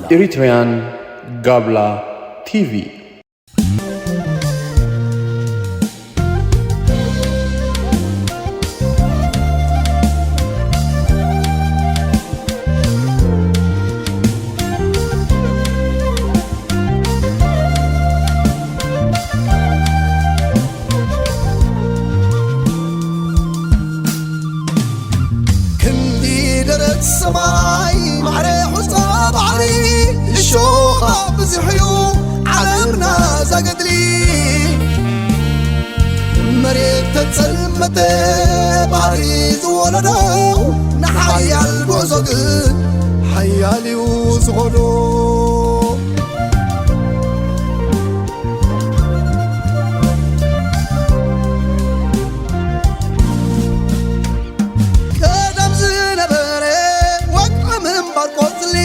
Eritrean Gabla T V. ክንዲ ደረት ሰማይ ማዕረ ሑጻ ባሕሪ እሾኻ ብዙሕ እዩ ዓለምና ዛገድሊ። መሬት ተጸልመተ ባሕሪ ዝወለዶ ንሓያል ጉዕዞ ግን ሓያል እዩ ዝኸዶ። ቀደም ዝነበረ ወግዒ ምንባር ቆጽሊ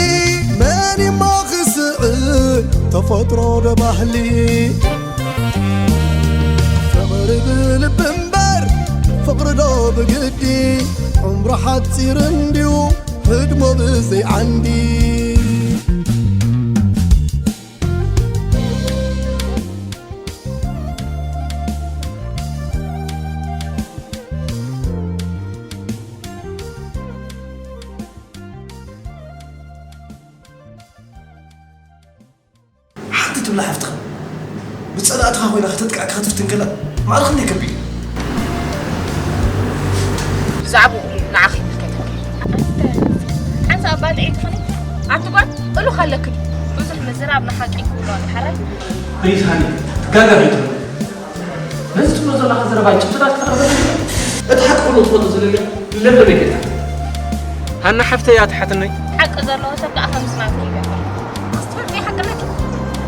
መን እሞ ክስዕር ተፈጥሮ ዶ ባህሊ። ፍቕሪ ብልቢ እምበር ፍቕሪ ዶ ብግዲ። ዕምሩ ሓጺር እንድዩ ህድሞ ብዘይ ዓንዲ። ሓንቲ ትብላ ሓፍትኻ ብጸላእትኻ ኮይና ከተጥቅዐካ ክትፍትን ከላ ማዕረ ክንደይ ከቢድ እዩ። ብዛዕባኡ ንዓኺ ይምልከተኪ። ሓንሳእ ኣባጥዒ ትኾኒ? ኣንቲ ጓል እሉኽ ኣለክን። ብዙሕ ምዝራብ ንሓቂ ክብሎ ኣሎ ሓራይ። ፕሊዝ ሃኒ ትጋገር ኣይትበል። ነዚ ትብሎ ዘለኻ ዘረባ ጭብጥታት ክተቕርበልና። እቲ ሓቂ ኩሉ ትፈልጦ ዘለካ ለምለም ጌታ። ሃና ሓፍተይ እያ ትሓትነይ። ሓቂ ዘለዎ ሰብ ከኣ ከምዚ ናትኪ ይገብር። ክትፈልጢ ሓቂ ኣለኪ።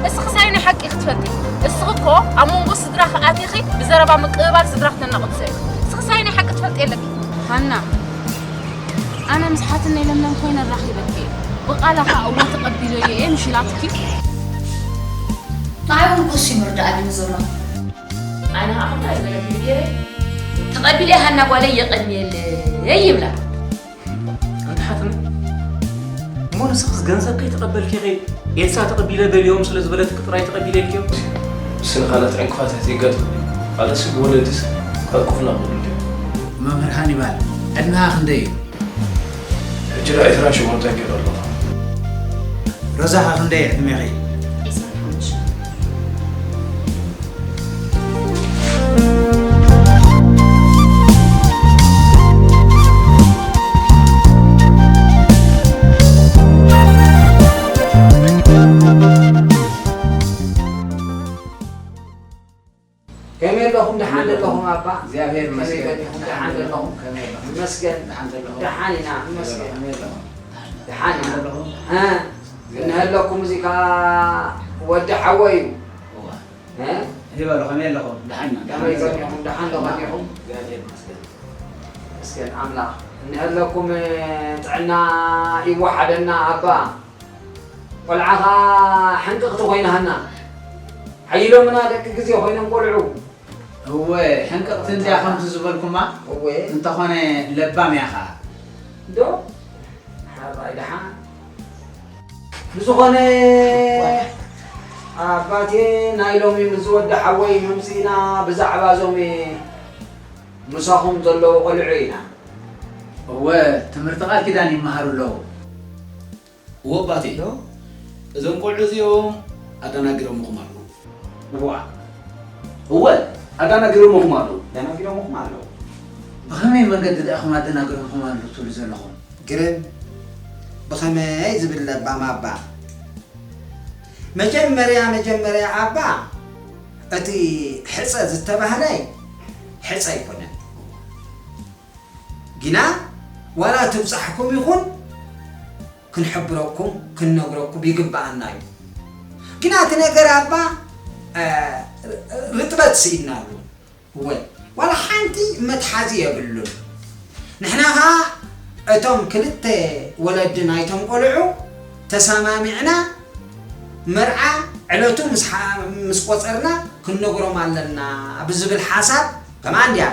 እስኺ ሳይኖ ሓቂ ክትፈልጢ። እስኺ እኮ ኣብ መንጎ ስድራኺ ኣቲኺ ብዘረባ ምቅብባል ስድራኺ ተናቕጽ ሰብ። እስኺ ሳይኖ ሓቂ ትፈልጢ ኣለኪ። ሃና ኣነ ምስ ሓትነይ ለምለም ኮይነ ኣራኺበኪ እየ። ብቓላ ከኣ እወ ተቐቢለዮ እየ ምሽ ኢላትኪ። ንዓይ እውን ኩሲ ምርዳእ ኣቢኒ ዘሎ። ኣነ ኸዓ ከምታ ዝበለትኒ ገይረ ተቐቢለ ሃና ጓለይ የቐንየለይ ይብላ። ኣንቲ ሓትነይ እሞ ንስኽስ ገንዘብ ከይተቐበልኪ ኢኺ ኤልሳ ተቐቢለ በልዮም ስለ ዝበለትኪ ጥራይ ተቐቢለ ኢልክዮ? ንስኺ ካልኦት ዕንቅፋታት የጋጥም እዩ። ካልኦትሲ ብወለድስ ከዕቁፍና ክኽእሉ ድዮም? መምህር ሃኒባል ዕድመኻ ክንደይ እዩ? ሕጂ ደኣ ዕስራን ሸሞንተን ገይረ ኣለኹ። ሮዛኸ ክንደይ ዕድሜኺ? ከመይ ኣለኹም? ደሓን ደለኹም ኣባ? እግዚኣብሔር ይመስገን። ከመይ በሊኹም? ደሓን ደለኹም? ከመይ ኣለኹም? ይመስገን። ደሓን ደለኹም? ደሓን ኢና፣ ይመስገን። ከመይ ኣለኹም? ደሓን ኢና። ደሓን ደለኹም? እ፣ እንሀለኩም እዚ ከኣ ወዲ ሓወይ እዩ። እዋ። እ? ይበሉ፣ ከመይ ኣለኹም? ደሓን ኢና። ከመይ ደሓን ጸኒኹም? ደሓን ዶ ጸኒኹም? እግዚኣብሔር ይመስገን። ይመስገን ኣምላኽ። እንሀለኩም ጥዕና ይወሓደና ኣባ። ቆልዓ ኸኣ ሕንቅቕቲ ኮይናሃና። ሓይሎምና ደቂ ግዜ ኮይኖም ቆልዑ። እወ፣ ሕንቅቕቲ እንድያ ከምዚ ዝበልኩማ። እወ። እንተኾነ ለባም እያ ኸኣ። ዶ? ሓራይ ደሓን። ብዝኾነ ኣባቴ ናይ ሎሚ ምስ ዝወዲ ሓወይ መምጺእና ብዛዕባ እዞም ምሳኹም ዘለዉ ቆልዑ ኢና። እወ፣ ትምህርቲ ቃል ኪዳን ይመሃሩ ኣለዉ። እወ ኣባቴ፣ እዞም ቆልዑ እዚኦም ኣደናጊሮምኹም ኣለዉ። እዋ፣ እወ፣ ኣደናጊሮምኹም ኣለዉ። ኣደናጊሮምኹም ኣለዉ። ብኸመይ መንገዲ ደኣ ኢኹም ኣደናጊሮምኹም ኣለዉ ትብሉ ዘለኹም? ግርም፣ ብኸመይ ዝብል ለባም ኣባ። መጀመርያ መጀመርያ ኣባ፣ እቲ ሕጸ ዝተባህለ ሕጸ ኣይኮነን። ግና ዋላ ትብጻሕኩም ይኹን ክንሕብረኩም ክንነግረኩም ይግብኣና እዩ። ግና እቲ ነገር ኣባ ርጥበት ስኢንናሉ። እወ ዋላ ሓንቲ መትሓዚ የብሉን። ንሕና ኸኣ እቶም ክልተ ወለዲ ናይቶም ቆልዑ ተሰማሚዕና መርዓ ዕለቱ ምስ ቆጸርና ክንነግሮም ኣለና ብዝብል ሓሳብ ከምኣ እንድያ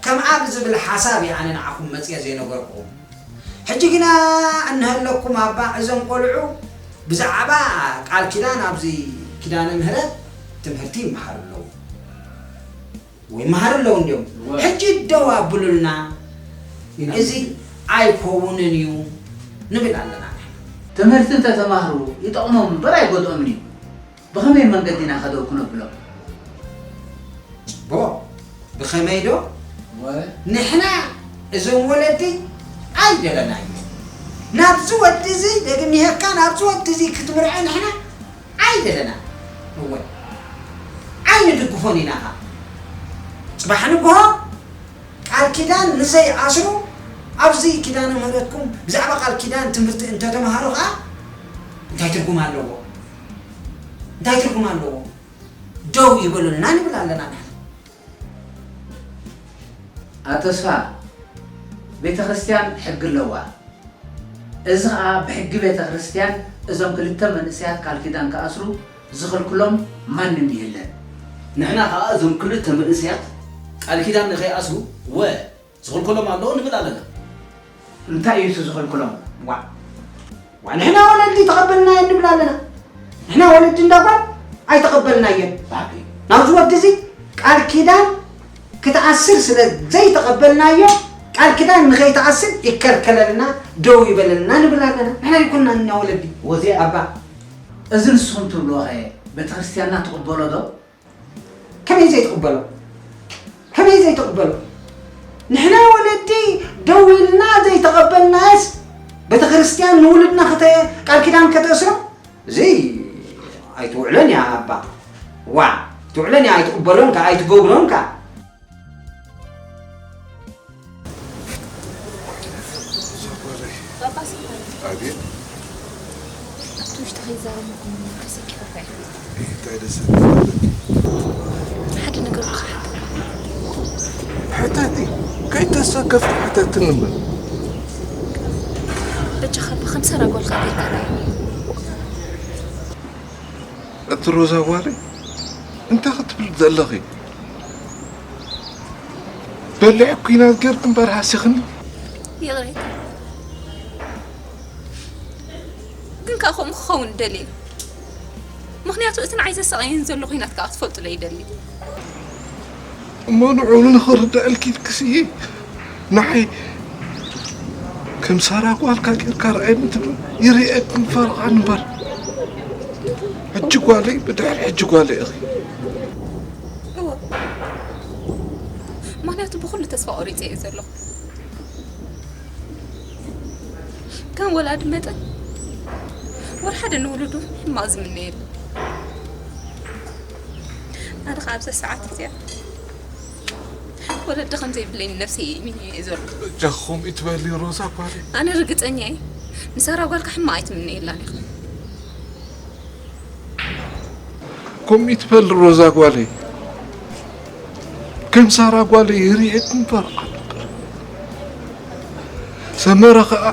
ከምኣ ዝብል ሓሳብ እየ ኣነ ንዓኹም መጽየ ዘይነገርኩኹም። ሕጂ ግና እንሀለኩም ኣባ፣ እዞም ቆልዑ ብዛዕባ ቃል ኪዳን ኣብዚ ኪዳነ ምህረት ትምህርቲ ይመሃሩ ኣለዉ። ወይ ይመሃሩ ኣለዉ እንዲዮም። እወ። ሕጂ ደው ኣብሉልና፣ ኢና እዚ ኣይከውንን እዩ ንብል ኣለና። ትምህርቲ እንተተማህሩ ይጠቕሞም እምበር ኣይጎድኦምን እዩ። ብኸመይ መንገዲ ኢና ከደው ክነብሎም? ጽቡቕ። ብኸመይ ዶ? እወ። ንሕና እዞም ወለዲ ኣይደለናዮ። ናብዚ ወዲ እዚ፣ ደግሜካ፣ ናብዚ ወዲ እዚ ክትምርዖ ንሕና ኣይደለና። እወ። ኣይንድግፎን ኢና ኸኣ። ጽባሕ ንግሆ ቃል ኪዳን ንዘይኣስሩ፣ ኣብዚ ኪዳነ ምህረትኩም ብዛዕባ ቃል ኪዳን ትምህርቲ እንተተምሃሩ ኸኣ እንታይ ትርጉም ኣለዎ? እንታይ ትርጉም ኣለዎ? ደው ይበሉልና ንብል ኣለና ንሕና። ኣቶ ተስፋ፣ ቤተ ክርስቲያን ሕጊ ኣለዋ። እዚ ኸኣ ብሕጊ ቤተ ክርስቲያን እዞም ክልተ መንእሰያት ቃል ኪዳን ክኣስሩ ዝኽልክሎም ማንም የለን። ንሕና ኸኣ እዞም ክልተ መንእሰያት ቃል ኪዳን ንኸይኣስሩ ወ ዝኽልክሎም ኣለዉ ንብል ኣለና። እንታይ እዩ እቲ ዝኽልክሎም? ዋእ፣ ዋእ፣ ንሕና ወለዲ ተቐበልናዮ ንብል ኣለና። ንሕና ወለዲ እንዳ ጓል ኣይተቐበልናዮን። ባቢ። ናብዚ ወዲ እዚ ቃል ኪዳን ክትኣስር ስለ ዘይተቐበልናዮ፣ ቃል ኪዳን ንኸይትኣስር ይከልከለልና፣ ደው ይበለልና ንብል ኣለና። ንሕና ኣይኮንና እኛ ወለዲ። ወዜ ኣባ። እዚ ንስኹም ትብልዎ ኸ ቤተ ክርስቲያንና ትቕበሎ ዶ? ከመይ ዘይትቕበሎ? ከመይ ዘይትቕበሎ? ንሕና ወለዲ ደው ኢልና ዘይተቐበልናየስ፣ ቤተ ክርስቲያን ንውሉድና ከተ-፣ ቃል ኪዳን ከተእስሮ? እዚ ኣይትውዕሎን እያ ኣባ። ዋእ፣ ትውዕሎን እያ፣ ኣይትቕበሎን ከኣ፣ ኣይትገብሮን ከኣ። ባባ ስብሓት። ኣቤት። ኣብቲ ውሽጢ ከይዛረብኩም ተሰኪፈካ እየ። እንታይ ደስ ዝብል ኣለኪ? ሓደ ነገር ክሓተካ። ሕተቲ፣ ከይተሰከፍኪ ሕተትኒ እምበር። በጃኻ ኣባ፣ ከም ሰራ ጓልካ ጌርካ ርኣዮ። እቲ ሮዛ ጓለይ፣ እንታይ ክትብሊ ዘለኺ? በሊዕ ኲናት ጌርኪ እምበር ሃሲኽኒ። ይቕሬታ። ግን ከኣ ከምኡ ክኸውን ደልየ። ምኽንያቱ እቲ ንዓይ ዘሳቕየኒ ዘሎ ኲናት ከኣ ክትፈልጡለይ ይደሊ። እሞ ንዕኡ ንኽርድኣልኪ ኢልኪ ስየ ንዓይ ከም ሳራ ጓልካ ጌርካ ርኣየኒ ትብል፣ ይርእየክን ፈርቓን እምበር። ሕጂ ጓለይ፣ ብድሕሪ ሕጂ ጓለይ ኢኺ። እወ። ምኽንያቱ ብኹሉ ተስፋ ቆሪጸ እየ ዘለኹ። ከም ወላዲ መጠን፣ ወላ ሓደ ንውሉዱ ሕማቕ ዝምነ የለን። ኣነ ኸዓ ኣብዛ ሰዓት እዚኣ ወለዲ ከም ዘይብለይን ነብሰይ እየ ኢሚነ እየ ዘሎ። በጃኹም ከምኡ ኣይትበሊ ሮዛ ጓለይ። ኣነ ርግጸኛ እየ፣ ንሳራ ጓልካ ሕማቕ ኣይትምነየላን ኢኻ። ከምኡ ኣይትበሊ ሮዛ ጓለይ። ከም ሳራ ጓለይ ይርእየክን ፈርቓን እምበር። ሰመረ ኸኣ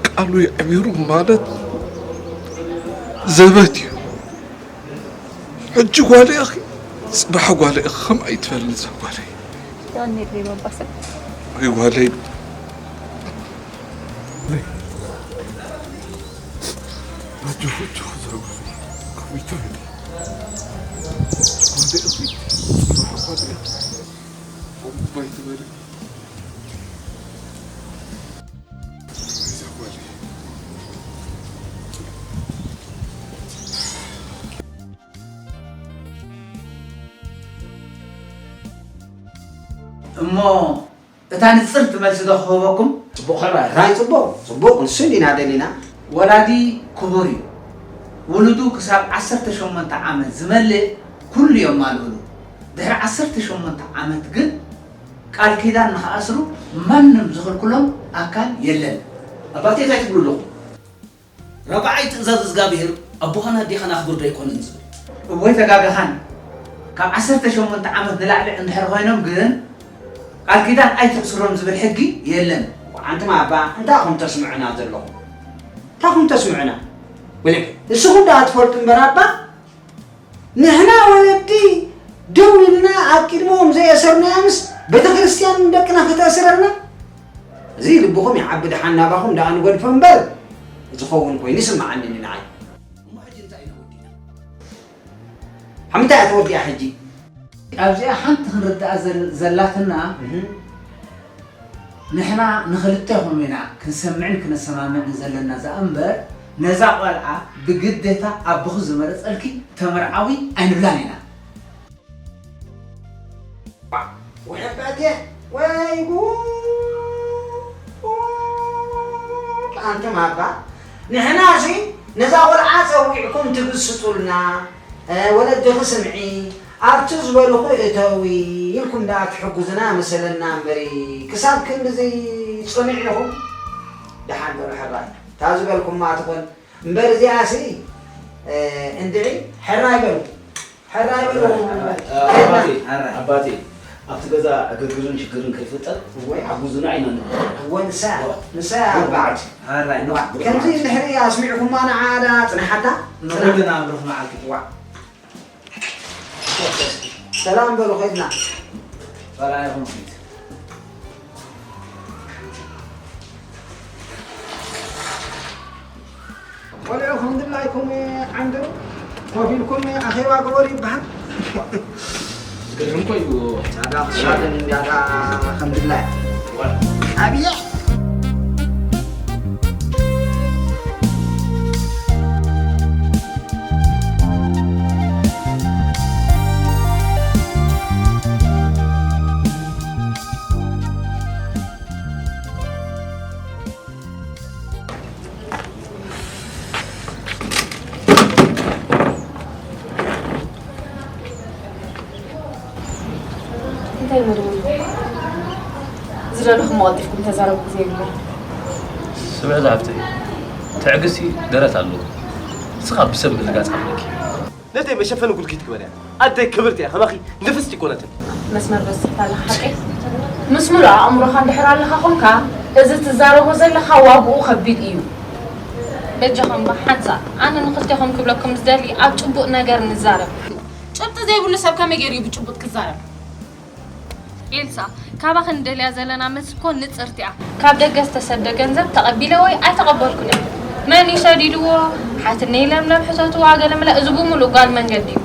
ቃሉ የዕቢሩ ማለት ዘበት እዩ። ሕጂ ጓለይ ኢኺ፣ ጽባሕ ጓለይ ኢኺ፣ ከምኡ ኣይትበልኒ እዛ ጓለይ። የቐንየለይ ባባ ሰብ። ኣይ ጓለይ። ኣጆኺ፣ ኣጆኺ እዛ ጓለይ። ከምኡ ኣይትበሊ። ጓለይ ኢኺ፣ ጽባሕ ጓለይ ኢኺ። ከምኡ ኣይትበሊ። እሞ እታ ንጽርቲ መልሲ ዶ ክህበኩም? ጽቡቕ፣ ሕራይ፣ ጽቡቕ፣ ጽቡቕ፣ ንሱ እንዲና ደሊና። ወላዲ ክቡር እዩ። ውሉዱ ክሳብ ዓሰርተ ሸሞንተ ዓመት ዝመልእ ኩሉ የማልእሉ። ድሕሪ ዓሰርተ ሸሞንተ ዓመት ግን ቃል ኪዳን ንኽኣስሩ ማንም ዝኽልክሎም ኣካል የለን። ኣባቴ እንታይ ትብሉ ኣለኹም? ራብዓይ ትእዛዝ እግዚኣብሄር ኣቦኻን ኣዴኻን ኣኽብር ዶ ኣይኮነን ዝብል? እወ ኣይተጋገኻን። ካብ ዓሰርተ ሸሞንተ ዓመት ንላዕሊ እንድሕር ኮይኖም ግን ቃል ኪዳን ኣይትእስሮም ዝብል ሕጊ የለን። ኣንቱም ኣባ እንታይ ኢኹም ተስምዑና ዘለኹም? እንታይ ኢኹም ተስምዑና? ወለክ ንስኹም ደኣ ትፈልጡ እምበር ኣባ ንሕና ወለዲ ደው ኢልና ኣብ ቅድሚኦም ዘየሰርናዮምስ ቤተ ክርስቲያን ደቅና ከተእስረና? እዚ ልብኹም ይዓቢ፣ ደሓን ናባኹም ደኣ ንገድፎ እምበር፣ ዝኸውን ኮይኑ ይስምዓኒ ንዓይ። እሞ ሕጂ እንታይ ኢና ወዲእና? ሓምታ እያ ተወዲኣ ሕጂ። ካብዚኣ ሓንቲ ክንርዳኣ ዘል-፣ ዘላትና፣ እህ። ንሕና ንኽልቴኹም ኢና ክንሰምዕን ክነሰማምዕን ዘለና፣ እዛ እምበር ነዛ ቖልዓ ብግዴታ ኣቦኺ ዝመረጸልኪ ተመርዓዊ ኣይንብላን ኢና። ወይ ኣባቴ፣ ወይ ጉድ! ኣንቱም ኣባ፣ ንሕናሲ ነዛ ቆልዓ ጸዊዕኩም ትብስጡልና፣ እ፣ ወለድኺ ስምዒ፣ ኣብቲ ዝበልኹ እተዊ ኢልኩም ደኣ ትሕጉዙና መሰለና እምበሪ፣ ክሳብ ክንድዚ ጽኑዕ ኢኹም? ደሓን በሉ ሕራይ፣ እታ ዝበልኩማ ትኹን። እምበር እዚኣሲ፣ እ፣ እንድዒ፣ ሕራይ በሉ። ሕራይ በሉ። ኣባቴ፣ ኣባቴ፣ ኣብቲ ገዛ ዕግርግርን ሽግርን ከይፍጠር እወ። ሓጉዙና ኢና ንብል። እወ፣ ንሳ፣ ንሳ እያ ኣባዓቲ። ሕራይ፣ ዋ፣ ከምዚ እንድሕሪ ኣስሚዕኩማ ንዓ ዳ ጽንሓታ? ንኹልና ኣብርኽ መዓልቲ። ዋ። ሰላም በሉ፣ ኸድና። በላ ይኹን ፊት። ቆልዑ ከም ድላይኩም ዓንድሩ ኮፍ ኢልኩም ኣኼባ ግበሩ ይበሃል። ዝገርም እኮ እዩ። ጻዕዳ ክሳድን እንዲያታ ከም ድላይ። ዋ። ኣብየ። እንታይ መደብ? ዝደለኹም ቀልጢፍኩም ተዛረቡ፣ ግዜ የብሉን። ስምዒ ዝሓፍተይ፣ ትዕግስቲ ደረት ኣለዎ። ንስኻ ብሰንበት ጋጻ ኣለኪ። ነተይ መሸፈኒ ጉልኪ ትግበር እያ። ኣደይ ክብርቲ እያ፣ ከማኺ ንፍስቲ ኣይኮነትን። መስመር በዚሕካ ኣለኻ ሓቀይ። ምስ ምሉእ ኣእምሮኻ እንድሕር ኣለኻ ኾንካ፣ እዚ ትዛረቦ ዘለኻ ዋግኡ ከቢድ እዩ። በጃኹም እባ ሓንሳእ፣ ኣነ ንኽልቴኹም ክብለኩም ዝደሊ ኣብ ጭቡጥ ነገር ንዛረብ። ጭብጢ ዘይብሉ ሰብ ከመይ ገይሩ እዩ ብጭቡጥ ክዛረብ? ኤልሳ፣ ካባኺ ንደልያ ዘለና መልሲ እኮ ንጽርቲ እያ። ካብ ደገ ዝተሰደ ገንዘብ ተቐቢለ ወይ ኣይተቐበልኩን እየ። መን እዩ ሰዲድዎ? ሓትነይ ለምለም ሕተትዋ ገለመለ፣ እዚ ብምሉእ ጓል መንገዲ እዩ።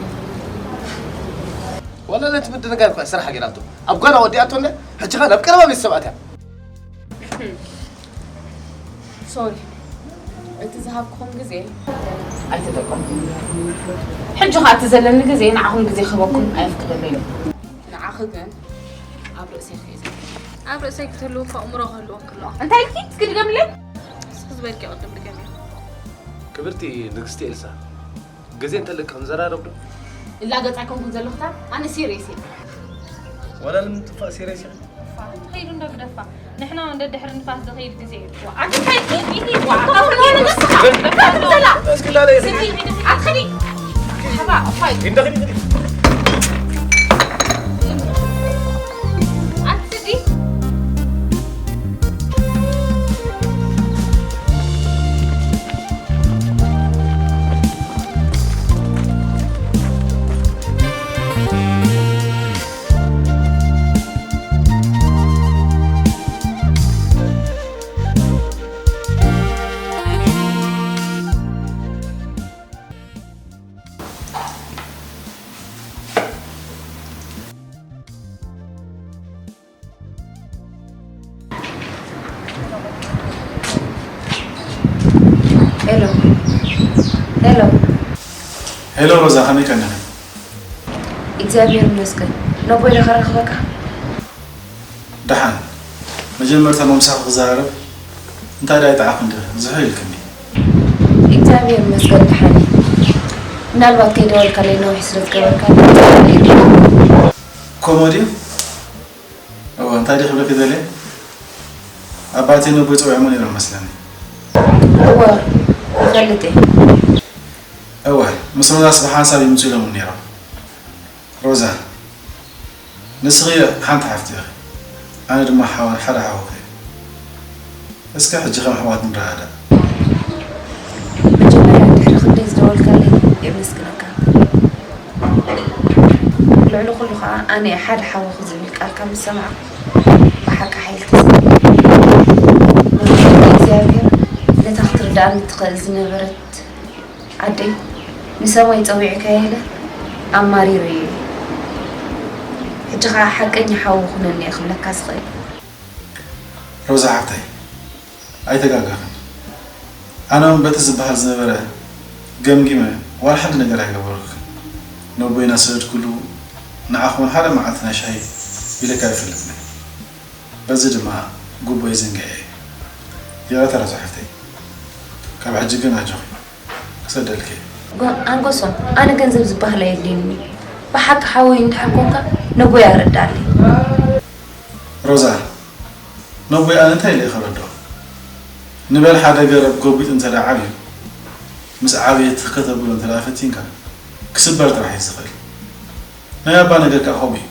ወላ ነቲ ምድንጋር እኳ ስራሕ ገይራቶ። ኣብ ጓና ወዲኣቶ እንደ፣ ሕጂ ኸኣ ናብ ቀረባ ቤተሰባት እያ። ሶሪ፣ እቲ ዝሃብኩኹም ግዜ ኣይተጠቀምኩምን። ሕጂ ኸኣ እቲ ዘለኒ ግዜ ንዓኹም ግዜ ክህበኩም ኣየፍቅደለይን። ንዓኺ ግን ኣብ ርእሰይ ክሕዛ። ኣብ ርእሰይ ክትህልው እኮ ኣእምሮ ክህልወኪ ኣለዎ። እንታይ ኢልኪ? እስኪ ድገምለይ። እስኪ ዝበልኪ ቅድም ድገምዮ። ክብርቲ ንግስቲ ኤልሳ፣ ግዜ እንተልክ ክንዘራረብ ዶ? እላገጽ ኣይኮንኩን ዘለኹ፣ ኣነ ሲሪየስ እየ። ወላ ንምጥፋእ ሲሪየስ ኢኺ? እፋ፣ እንተኸይዱ እንዶ ግደፋ። ንሕና እውን ደድሕሪ ንፋስ ዝኸይድ ግዜ እዩ። ዋ፣ ኣንቲ እንታይ ትብል? ዋ፣ ኣታ ፍርያለ ንስኻ። እንታይ ትብላ? እስኪ ላለ ስሚ፣ ኣትኸዲ። ሓባ፣ ፋይ። እንደ ኸዲ ኸዲ። ኣትዲ። ሄሎ። ሄሎ። ሄሎ ሮዛ፣ ከመይ ቀኒኺ? እግዚኣብሔር ይመስገን። ነቦይ ዶ ከራኽበካ? ደሓን። መጀመርታ ምሳኺ ክዘራረብ እንታይ ደኣ ይጠዓኹ እንዲኺ? ዝሕል ኢልክኒ። እግዚኣብሔር ይመስገን ደሓን እየ። ምናልባት ከይደወልካለይ ነዊሕ ስለ ዝገበርካ ከምኡ ድዩ? እወ፣ እንታይ ድዩ ክብለኪ ደልየ? ኣባቴ ነቦይ ጸዊዖሞ ነይሮም መስለኒ። እወ፣ እፈልጥ እየ። እወ፣ ምስ ሮዛስ ብሓንሳብ ይምጹ ኢሎምኒ ነይሮም። ሮዛ፣ ንስኺ ሓንቲ ሓፍቲ ኢኺ፣ ኣነ ድማ ሓወ-፣ ሓደ ሓውኺ እየ። እስከ ሕጂ ከም ኣሕዋት ንረዳዳእ። መጀመርያ ድሕሪ ክንደይ ዝደወልካለይ የመስግነካ። ልዕሊ ኩሉ ኸኣ ኣነ እየ ሓደ ሓውኺ ዝብል ቃልካ ምስ ሰማዕኩ ብሓቂ ሓይሊ ተሰማኒ። መብርሂ እግዚኣብሔር ነታ ክትርድኣኒ እትኽእል ዝነበረት ኣደይ ንሰማይ ጸዊዕካዮ ኢለ ኣማሪሩኒ እዩ። ሕጂ ኸኣ ሓቀኛ ሓው ኩነኒ እየ ክብለካ ዝኽእል። ሮዛ ሓፍተይ፣ ኣይተጋገኽን። ኣነ እውን በቲ ዝበሃል ዝነበረ ገምጊመ ዋላ ሓንቲ ነገር ኣይገበርኩን። ነቦይ እናሰደድኩሉ ንዓኹም ሓደ መዓልቲ ናይ ሻሂ ኢለካ ኣይፈልጥን እየ። በዚ ድማ ጉቦይ ዘንጊዐ እየ። ይቕረታ ሮዛ ሓፍተይ። ካብ ሕጂ ግን ኣጆኺ። ክሰደልኪ እየ። ኣንጎሶም፣ ኣነ ገንዘብ ዝበሃል ኣየድልየንን እዩ። ብሓቂ ሓወይ እንድሕር ኮንካ ነቦይ ኣረድኣለይ። ሮዛ፣ ነቦይ ኣነ እንታይ ኢለ እየ ከረድኦ? ንበል ሓደ ገረብ ጎቢጡ እንተ ደኣ ዓብዩ፣ ምስ ዓበየ ትኽ ከተብሎ እንተ ደኣ ፈቲንካ፣ ክስበር ጥራሕ እዩ ዝኽእል። ናይ ኣባ ነገር ከኣ ከምኡ እዩ።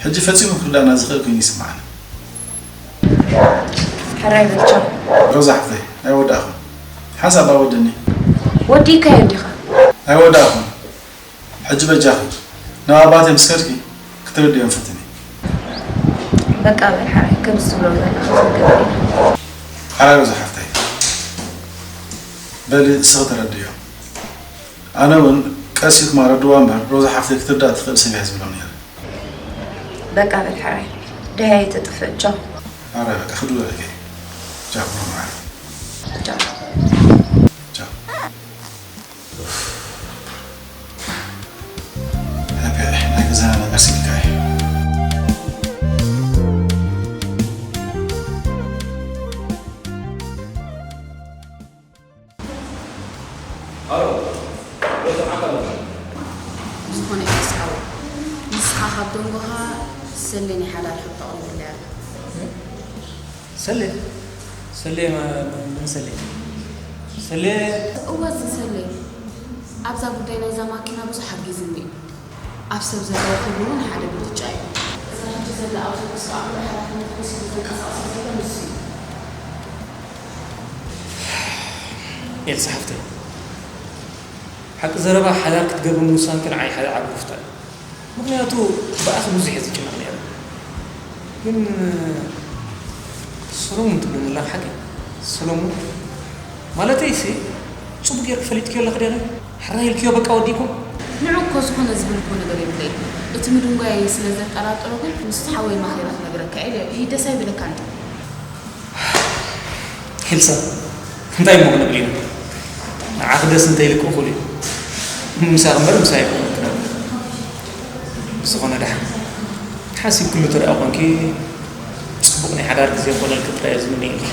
ሕጂ ፈጺሙ ክርድኣና ዝኽእል ኮይኑ ይስምዓኒ። ሕራይ በል ቻው። ሮዛ ሓፍተይ፣ ኣይወዳእኹን። ሓንሳብ ኣወድኒ። ወዲእካዮ እንዲኻ። ኣይወዳእኹን። ሕጂ በጃኺ ናብ ኣባተይ ምስ ከድኪ ክትርድእዮም ፈትኒ። በቃ በል ሓራይ፣ ከምዚ ትብሎ ዘለኻ ክንገብር ኢና። ሓራይ ሮዛ ሓፍተይ፣ በሊ እስኺ ተረድእዮ። ኣነ እውን ቀስ ኢልኩም ኣረድዋ እምበር ሮዛ ሓፍተይ ክትርዳእ ትኽእል ሰብ እያ ዝብሎ ነይረ። በቃ በል ሓራይ፣ ደሃየ ተጥፍእ። ቻው። ሓራይ በቃ ክድወለኪ። ቻው ብሩኽ መዓልቲ። ቻው። ቻው። ሃፒ ናይ ገዛና ነገር ስልካ እዩ። ዝኾነ ኢልያስ ሓወይ፣ ንስኻ ካብ ደንጎኻ ሰሌ ናይ ሓዳር ሕቶ ኣቕሪቡለይ ኣሎ። ሰሌ? ሰሌ መ-፣ መ-፣ መን ሰሌ? ሰሌ? እወ፣ እዚ ሰሌ ኣብዛ ጉዳይ ናይዛ ማኪና ብዙሕ ሓጊዙኒ እዩ። ኣብ ሰብ ዘለዎ ክብሪ እውን ሓደ ብልጫ እዩ። እዛ ሕጂ ዘላ ኣውቶቡስ ከዓ ሙሉእ ሓላፍነት ወሲዱ ዘንቀሳቕሳ ዘሎ ንሱ እዩ። ኤልሳ ሓፍተይ፣ ሓቂ ዘረባ ሓዳር ክትገብሪ ምውሳንኪ ንዓይ ሓደ ዓቢ ምፍታሕ እዩ። ምኽንያቱ ብኣኺ ብዙሕ እየ ዝጭነቕ ነይረ። ግን ሰሎሙን ትብለኒ ኣላ ሓቂ? ሰሎሙን ማለተይሲ ጽቡቕ ጌርኪ ፈሊጥክዮ ኣለኺ ዲኺ? ሕራይ ኢልክዮ በቃ ወዲእኩም? ንዑ እኮ ዝኾነ ዝብልክዎ ነገር የብለይን። እቲ ምድንጓየይ ስለ ዘጠራጠሮ ግን ምስቲ ሓወይ መኺረ ክነግረካ ኢለ። ይሂ ደስ ኣይብለካን ድዩ? ኤልሳ፣ እንታይ እሞ ክነብል ኢና? ንዓኺ ደስ እንተኢልኪ እኹል እዩ። ምሳኺ እምበር ምሳይ ኣይኮነን ክነብል። ብዝኾነ ደሓን ሓሲብክሉ ትርኢ ኮንኪ፣ ጽቡቕ ናይ ሓዳር ግዜ ክኾነልኪ ጥራይ እየ ዝምነየልኪ።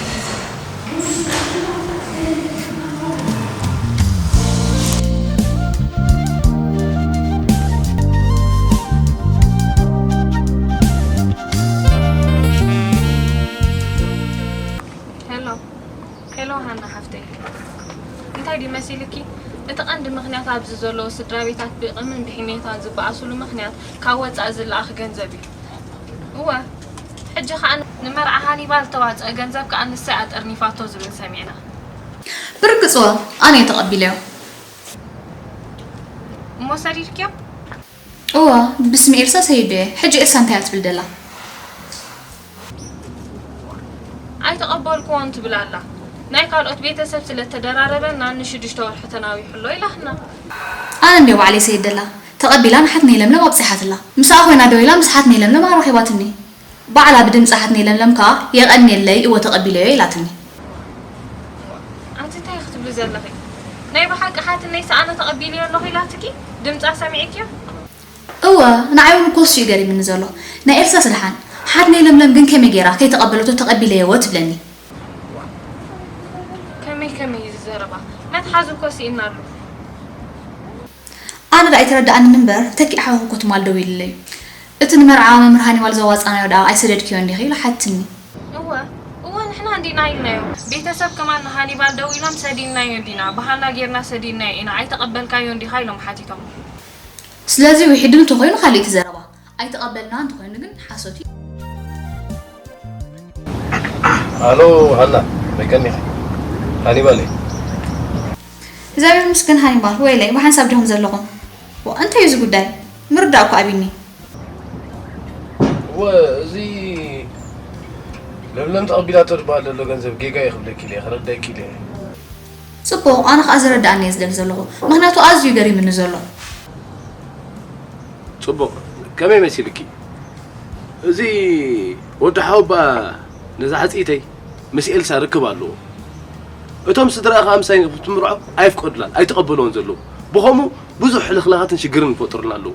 ሄሎ ሄሎ ሃና ሓፍተይ፣ እንታይ ድዩ መሲልኪ? እቲ ቀንዲ ምኽንያት ኣብዚ ዘለዉ ስድራ ቤታት ብቕምን ብሕሜታን ዝበኣስሉ ምኽንያት ካብ ወጻኢ ዝለኣኽ ገንዘብ እዩ። እወ፣ ሕጂ ኸኣ ንመርዓ ሃኒባል እተዋጽአ ገንዘብ ከኣ ንሳ እያ ጠርኒፋቶ ዝብል ሰሚዕና። ብርግጽ እወ፣ ኣነ እየ ተቐቢለዮ። እሞ ሰዲድክዮ? እወ፣ ብስሚ ኤልሳ ሰይደዮ። ሕጂ ኤልሳ እንታይ እያ ትብል ደላ? ኣይተቐበልክዎን ትብል ኣላ። ናይ ካልኦት ቤተሰብ ስለ እተደራረበና ንሽዱሽተ ወርሒ ተናዊሑ ኣሎ ኢላትና። ኣነ እንድየ ባዕለይ ሰይደላ። ተቐቢላ ንሓትነይ ለምለም ኣብጺሓትላ። ምስኣ ኮይና ደዊላ ምስ ሓትነይ ለምለም ኣራኺባትኒ። ባዕላ ብድምጺ ሓትነይ ለምለም ከኣ የቐንየለይ እወ ተቐቢለዮ ኢላትኒ። ኣንቲ እንታይ ክትብሊ ዘለኺ? ናይ ብሓቂ ሓትነይስ ኣነ ተቐቢለዮ ኣለኹ ኢላትኪ? ድምጻ ሰሚዕክዮ? እወ ንዓይ እውን እኮ እሱ እዩ ገሪምኒ ዘሎ። ናይ ኤልሳስ ደሓን ሓትነይ ለምለም ግን ከመይ ገይራ ከይተቐበለቶ ተቐቢለዮ እወ ትብለኒ? ከመይ ከመይ እዩ እዚ ዘረባ? መትሓዚ እኮ ስኢንና ኣሎ። ኣነ ደኣ ኣይተረድኣንን እምበር ተኪእ ሓወኺ እኮ ትማል ደዊሉለይ እዩ። እቲ ንመርዓ መምህር ሃኒባል ዘዋጻእናዮ ደኣ ኣይሰደድክዮን ዲኺ ኢሉ ሓቲትኒ። እወ እወ ንሕና እንዲና ኢልናዮ። ቤተሰብ ከማን ንሃኒባል ደዊሎም ሰዲድናዮ እንዲና ብሃና ጌርና ሰዲድናዮ ኢና ኣይተቐበልካዮን ዲኻ ኢሎም ሓቲቶም። ስለዚ ውሒዱ እንተኾይኑ ካሊእ እቲ ዘረባ፣ ኣይተቐበልናን እንተኾይኑ ግን ሓሶት እዩ። ሃሎ ሃና፣ ከመይ ቀኒኺ? ሃኒባል እየ። እግዚኣብሔር ይመስገን ሃኒባል፣ ወይለይ ብሓንሳብ ዲኹም ዘለኹም? ዋእ እንታይ እዩ እዚ ጉዳይ? ምርዳእ እኮ ኣቢኒ። እወ፣ እዚ ለምለም ተቐቢላቶ ዝበሃል ዘሎ ገንዘብ ጌጋ እዩ ክብለኪ ኢለ፣ ክረዳእኪ ኢለ። ጽቡቕ፣ ኣነ ከኣ ዝረዳኣኒ እየ ዝደሊ ዘለኹ። ምኽንያቱ ኣዝዩ ገሪምኒ ዘሎ። ጽቡቕ፣ ከመይ መሲልኪ? እዚ ወዲ ሓወባ ነዛ ሕጽይተይ ምስ ኤልሳ ርክብ ኣለዎ። እቶም ስድራኣ ከኣ ምሳይ ክትምርዖ ኣይፍቀዱላን፣ ኣይተቐበልዎን ዘለዉ። ብኸምኡ ብዙሕ ሕልኽላኻትን ሽግርን ይፈጥሩልና ኣለዉ።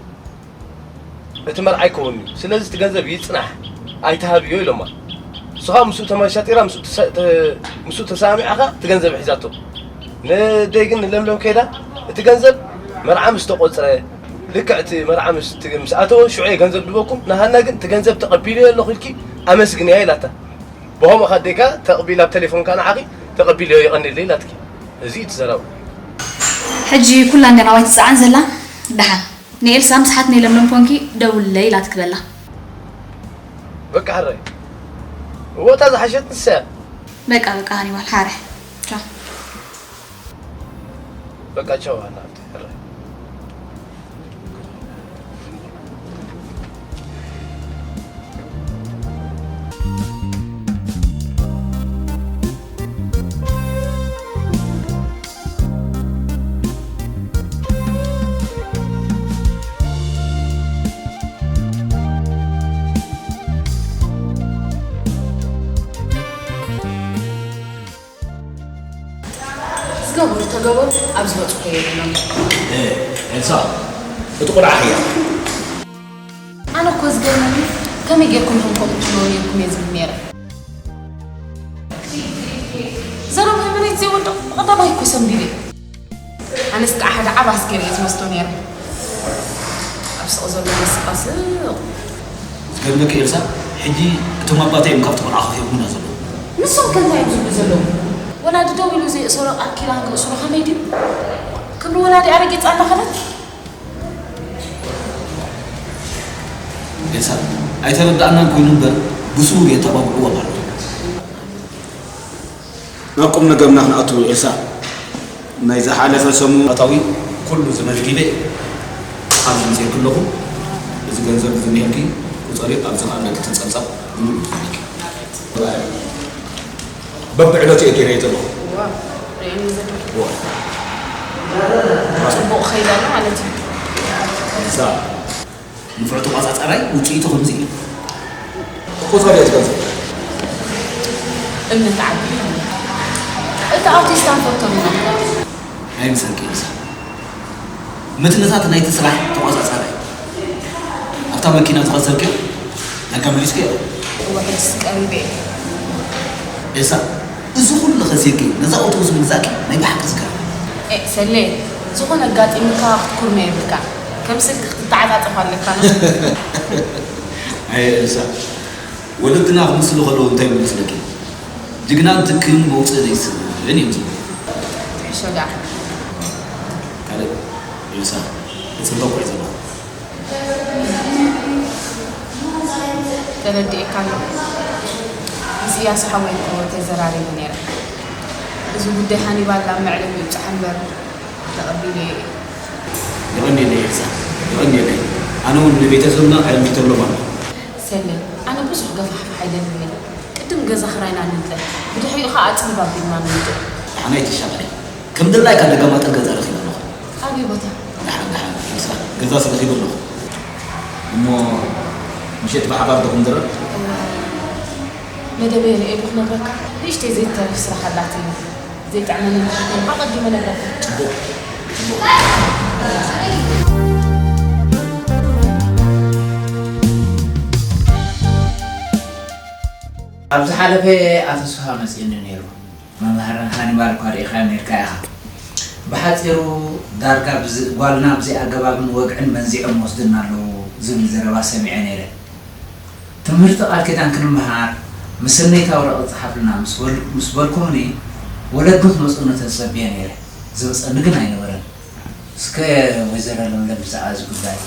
እቲ መርዓ ኣይከውን'ዩ። ስለዚ እቲ ገንዘብ ይጽናሕ፣ ኣይትሃብዮ ኢሎማ። ንሱ ከኣ ምስኡ ተመሻጢራ ምስኡ ተሰ- ተ- ምስኡ ተሰማሚዓ ከኣ እቲ ገንዘብ ሒዛቶ። ንደይ ግን ንለምለም ከይዳ እቲ ገንዘብ መርዓ ምስ ተቖጽረ ልክዕ እቲ መርዓ ምስ ት- ምስ ኣተወ ሽዑ እየ ገንዘብ ድበኩም፣ ንሃና ግን እቲ ገንዘብ ተቐቢለዮ ኣለኹ ኢልኪ ኣመስግንያ ኢላታ። ብኸምኡ ከኣ ኣዴካ ተቕቢላ ኣብ ተሌፎንካ ንዓኺ ተቐቢለዮ የቐንየለይ ኢላትኪ። እዚ እዩ እቲ ዘረባ። ሕጂ ኩላ እንገናዋይ ትጽዓን ዘላ ደሓን። ንኤልሳ ምስሓት ንለምለም ኮንኪ ደውልለይ ኢላትኪ በላ። በቃ ሕራይ። እወ እታ ዝሓሸት ንሳ እያ። በቃ በቃ ሃኒባል ሓረ። ቻው። በቃ ቻው ሃና ሓብተይ ሕራይ። ዝገበሩ ተገበሩ ኣብ ዝበፅሑ የብሎም። ኤልሳ እቲ ቆልዓ ህያ ኣነ እኮ ዝገርመኒ ከመይ ጌርኩም ኢኹም ከምኡ ትብልዎ ኔርኩም እየ ዝብል ኔረ። ዘረባ መሬት ዘይወድቕ ብቐዳማይ እኮ ሰንቢደ። ኣነስ ከዓ ሓደ ዓባስ ገይረ እየ ዝወስዶ ነይረ። ኣብ ስቕ ዘሎ መስቃ ስቕ። ዝገርመኪ ኤልሳ፣ ሕጂ እቶም ኣባታ እዮም ካብቲ ቆልዓ ከፊኦሙና ዘለዉ። ንሶም ከ እንታይ እዮም ዝብሉ ዘለዉ? ወላዲ ደው ኢሉ ዘይእሰሮ ቃል ኪዳን ክእስሩ ከመይ ድዩ? ክብሪ ወላዲ ኣረጊፃ እናኸደት? ኤልሳ፣ ኣይተረድኣናን ኮይኑ እምበር ብስውር የተባብዕዎም ኣለዉ። ናብ ቁም ነገርና ክንኣቱ ኤልሳ፣ ናይ ዝሓለፈ ሰሙን ኣታዊ ኩሉ ዝመዝጊበ ኣብዚ ምፅኤኪ ኣለኹ። እዚ ገንዘብ እዚ እኒሀልኪ ቁፀሪ፣ ኣብዚ ከዓ ነቲ ጸብጻብ ብምሉእ ትፈልኪ። በብዕለቱ እየ ገይረዮ ዘለኹ። ፅቡቕ ከይዳ ኣሎ ማለት እዩ። ኤልሳ፣ ንፉዕ ተቋጻጻራይ ውጽኢቱ ከምዚ እዩ። ተቆጻሪ ትገልጽ። እምነት ዓቢ እዩ። እቲ ኣውቲስታን ፈቶን ኢና። ኣይምሰልኪ ኤልሳ። ምትንታት ናይቲ ስራሕ ተቋጻጻራይ። ኣብታ መኪና ዝኸሰልክዮ ዳጋ መሊስክዮ። እወ፣ ሕጅስ ቀሪበ እየ። ኤልሳ፣ እዚ ኩሉ ከሲርኪ ነዛ ኣውቶቡስ ምግዛእኪ ናይ ብሓቂ ዝገርም። ኤ፣ ሰሌ፣ ዝኾነ ኣጋጢሙካ ክትኩርመ የብልካን። ከም ስልኪ ክትተዓጻጸፍ ኣለካ። ኣየ ኤልሳ፣ ወለድና ክምስሉ ከለዉ እንታይ ይብሉ መስለኪ? ጅግናን ትክን መውጽኢ ዘይስእንን እዮም ዝብሉ። ሕሾ ደኣ። ካልእ ኤልሳ፣ ተጸበቑ እዩ ዘለኹ። ተረዲኤካ ኣለኹ። ምስ እያሱ ሓወይ እኮ ተዘራሪበ ነይረ። እዚ ጉዳይ ሃኒባል ኣብ መዕለቢ ይብጻሕ እምበር ተቐቢለዮ እየ። የቐንየለይ ኤልሳ፣ የቐንየለይ። ኣነ እውን ንቤተሰብና ኣዕልምተሎም ኣለኹ። ሰሌ፣ ኣነ ብዙሕ ገፋሕፋሕ ኣይደልን እየ። ቅድም ገዛ ኽራይና ንድለ፣ ብድሕሪኡ ኸዓ ኣጽቢብ ኣቢልና ንውድእ። ደሓን ኣይትሻቐሊ። ከም ድላይካ ደጋማጥር ገዛ ረኺበ ኣለኹ። ኣበይ ቦታ? ደሓን ደሓን፣ ኤልሳ፣ ገዛስ ረኺበ ኣለኹ። እሞ ምሸት ብሓባር ዶ ክንድረር? መደበይ ርእየ ዶ ክነግረካ? ንእሽተይ ዘይትተርፍ ስራሕ ኣላትኒ። ዘይጥዕመኒ እንድሕር ኮይኑ ኣቐዲመ እነግረካ። ጽቡቕ፣ ጽቡቕ። ኣብ ዝሓለፈ ኣቶ ስፍሃ መጺኡኒ ነይሩ። መምህርና ሃኒባል እኳ ርኢኻዮ ነይርካ ኢኻ። ብሓጺሩ ዳርጋ ብዚ-፣ ጓልና ብዘይ ኣገባብን ወግዕን መንዚዖም ወስዱና ኣለዉ ዝብል ዘረባ ሰሚዐ ነይረ። ትምህርቲ ቃል ኪዳን ክንመሃር ምስነይታ ወረቐት ጸሓፍልና ምስ በል-፣ ምስ በልኩምኒ ወለድኩም ክመጹኒ ተጸብየ ነይረ። ዝመጸኒ ግን ኣይነበረን። እስከ ወይዘሮ ለምለም ብዛዕባ እዚ ጉዳይ።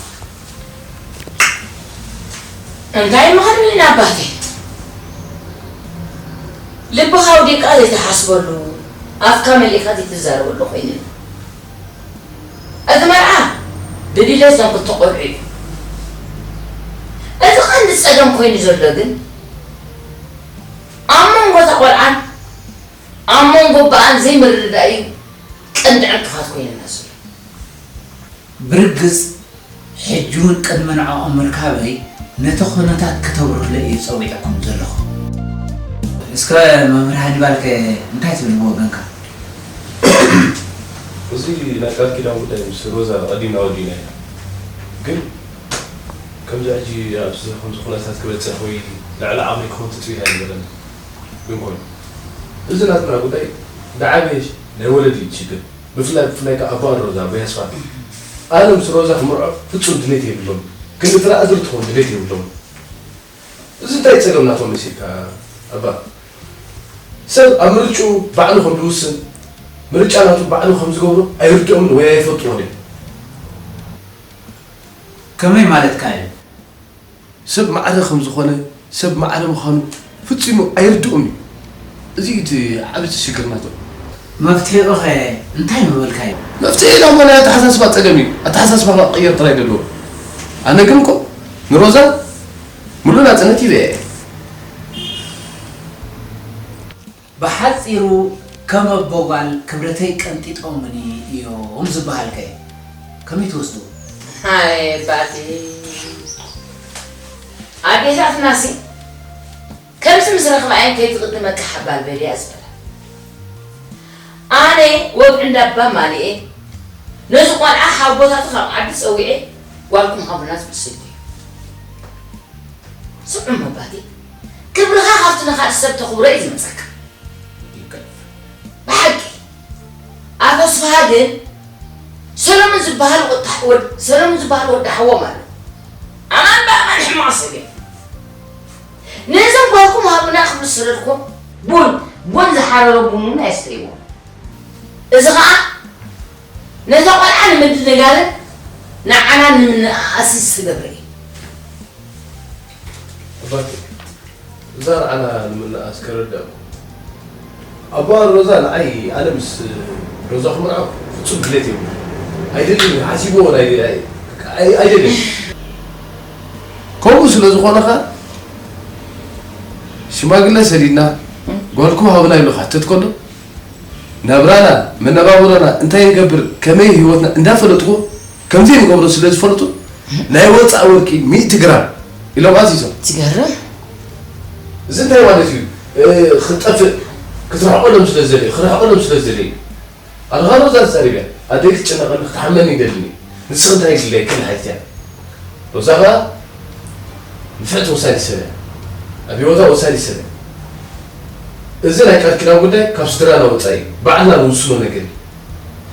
እንታይ ምኽሪ ኢና ኣባቴ? ልብኻ ኣውዲቕካ ዘይትሓስበሉ፣ ኣፍካ መሊእካ ዘይትዛረበሉ ኮይኑ እዩ። እዚ መርዓ ብድሌት እዞም ክልተ ቆልዑ እዩ። እቲ ጸገም ኮይኑ ዘሎ ግን ኣብ መንጎ እታ ቆልዓን ኣብ መንጎ ኣቦኣን ዘይምርድዳእ እዩ ቀንዲ ዕንቅፋት ኮይኑና ዘሎ። ብርግጽ ሕጂ እውን ቅድሚ ንዕኦም ምርካበይ ነቲ ኩነታት ክተብርህሎ እየ ጸዊዐኩም ዘለኹ። እስከ መምህር ሃኒባልከ እንታይ ትብል ብወገንካ? እዚ ናይ ቃል ኪዳን ጉዳይ ምስ ሮዛ ቀዲምና ወዲእና ኢና። ግን ከምዚ ሕጂ ኣብዚ ከምዚ ኩነታት ክበፅሕ ወይ ልዕሊ ዓቕሚ ክኸውን ትፅቢት ኣይነበረን። ግን ኮይኑ እዚ ናትና ጉዳይ ዝዓበየ ናይ ወለዲ እዩ እቲ ሽግር። ብፍላይ ብፍላይ ከዓ ኣቦ ኣሮዛ ኣቦ ያስፋ ኣነ ምስ ሮዛ ክምርዖ ፍፁም ድሌት የብሎም። ክንዲ ጥራእዝር ትኸውን ድሌት የብሎም። እዚ እንታይ ፀገም ናቶም መሲልካ ኣባ? ሰብ ኣብ ምርጭኡ ባዕሉ ከም ዝውስን ምርጫ ናቱ ባዕሉ ከም ዝገብሮ ኣይርድኦምን ወይ ኣይፈልጥዎን እዮም። ከመይ ማለትካ እዩ? ሰብ ማዕረ ከም ዝኾነ ሰብ ማዕረ ምዃኑ ፍጺሙ ኣይርድኦም እዩ። እዚ እዩ እቲ ዓቢ ሽግር ናቶም። መፍትሒኡ ኸ እንታይ ምበልካዮ? መፍትሒ ኢላ እሞ ናይ ኣተሓሳስባ ጸገም እዩ። ኣተሓሳስባ ክቕየር ጥራይ እዩ ዘለዎ። ኣነ ግን እኮ ንሮዛ ሙሉእ ናጽነት ሂበያ እየ። ብሓጺሩ ከም ኣቦ ጓል ክብረተይ ቀንጢጦምኒ እዮም ዝበሃል ከ ከመይ ትወስድዎ? ኣይ ኣባቴ ኣዴታትናሲ ከምዚ ምስ ረኽባየን ከይትቕድመካ ሓባል በል እያ ዝበላ። ኣነ ወግዒ እንዳባ ማልኤ ነዚ ቆልዓ ሓቦታቱ ካብ ዓዲ ጸዊዐ ጓልኩም ሃቡና ዝብል ስልቲ እዩ። ስዑም ኣባቴ ክብርኻ ካብቲ ንኻልእ ሰብ ተኽብሮ እዩ ዝመጸካ። ብሓቂ ኣቶ ስብሃ ግን ሰለሙን ዝበሃል ወዲ ሰለሙን ዝበሃል ወዲ ሓዎም ኣሎ። ኣማን ብኣማን ሕማቕ ሰብ እዩ። ነዞም ጓልኩም ሃቡና ክብሉ ዝሰደድኩም ቡን ቡን ዝሓረረ ቡን እውን ኣየስተይዎም። እዚ ኸዓ ነታ ቆልዓ ንምድንጋልን ንዓና ንምንእኣስን ዝተገብረ እዩ። ኣባቴ እዛ ንዓና ንምንእኣስ ከረድኣኩም። ኣቦ ሮዛ ንዓይ ኣነ ምስ ሮዛ ክምርዖ ፍጹም ድሌት የብሉ። ኣይደልን ሓሲብዎ ኣይደልን። ከምኡ ስለ ዝኾነ ኸኣ ሽማግለ ሰዲድና ጓልኩም ሃቡና ኢሉ ክሕተት ከሎ ናብራና መነባብሮና እንታይ ንገብር ከመይ ህይወትና እንዳፈለጥዎ ከምዘይ ንገብሮ ስለ ዝፈልጡ ናይ ወፃእ ወርቂ ሚእቲ ግራም ኢሎም ኣዚዞም። ዝገርም። እዚ እንታይ ማለት እዩ? ክጠፍእ ክትርሕቆሎም ስለ ዝደለዩ ክርሕቆሎም ስለ ዝደለዩ ኣድኻ ሮዛ ተዛሪበ ኣደይ ክትጨነቐኒ ክትሓመኒ ይደልን እዩ። ንስኺ እንታይ ይድለየኪ ንሓይትያ ሮዛ ኸኣ ንፍዕቲ ወሳኒ ሰብ እያ። ኣብ ህይወታ ወሳኒ ሰብ እያ። እዚ ናይ ቃል ኪዳን ጉዳይ ካብ ስድራና ወፃኢ እዩ። ባዕልና ንውስኖ ነገር እዩ።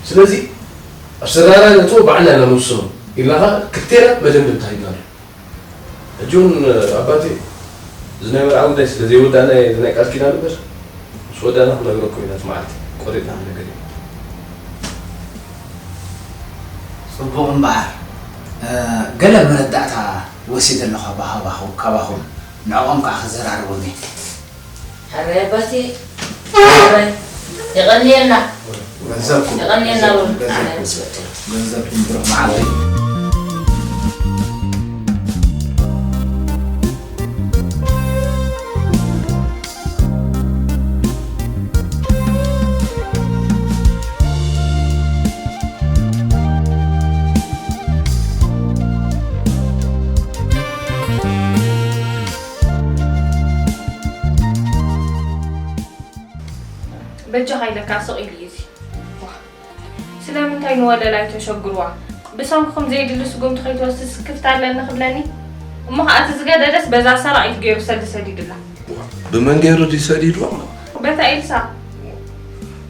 ስለዚ ኣብ ስድራና ነእትዎ ባዕልና ኢና ንውስኖ ኢልና ኸዓ ክልቴና መደምደምታ ሂብና ኣሎ። ሕጂ እውን ኣባቴ እዚ ናይ መርዓ ጉዳይ ስለ ዘይወዳእና እዚ ናይ ቃል ኪዳን እምበር ምስ ወዳእና ክነግረኩም ኢና እቲ መዓልቲ ቆሪፅና ክንነግር ኢና። ፅቡቕ እምበኣር ገለ መረዳእታ ወሲደ ኣለኹ ካባኹም ንዕኦም ከዓ ክዘራርቦም እየ። ሕራይ ኣባቴ ሕራይ የቐንየልና ገንዘብኩም የቐንየልና በሉ። ገንዘብኩም ብሩኽ መዓልቲ። በጃኻ ኢለካ ስቕ ኢሉ እዩ እዚ። ስለምንታይ ንወለላይ ተሸግርዋ? ብሰንክኹም ዘየድሊ ስጉምቲ ከይትወስድ ስክፍታ ኣለኒ ክብለኒ? እሞ ኸኣ እቲ ዝገደደስ በዛ ሰራቒት ገይሩ ሰዲ ሰዲዱላ። ብመን ገይሩ ድዩ ሰዲድዋ? በታ ኤልሳ።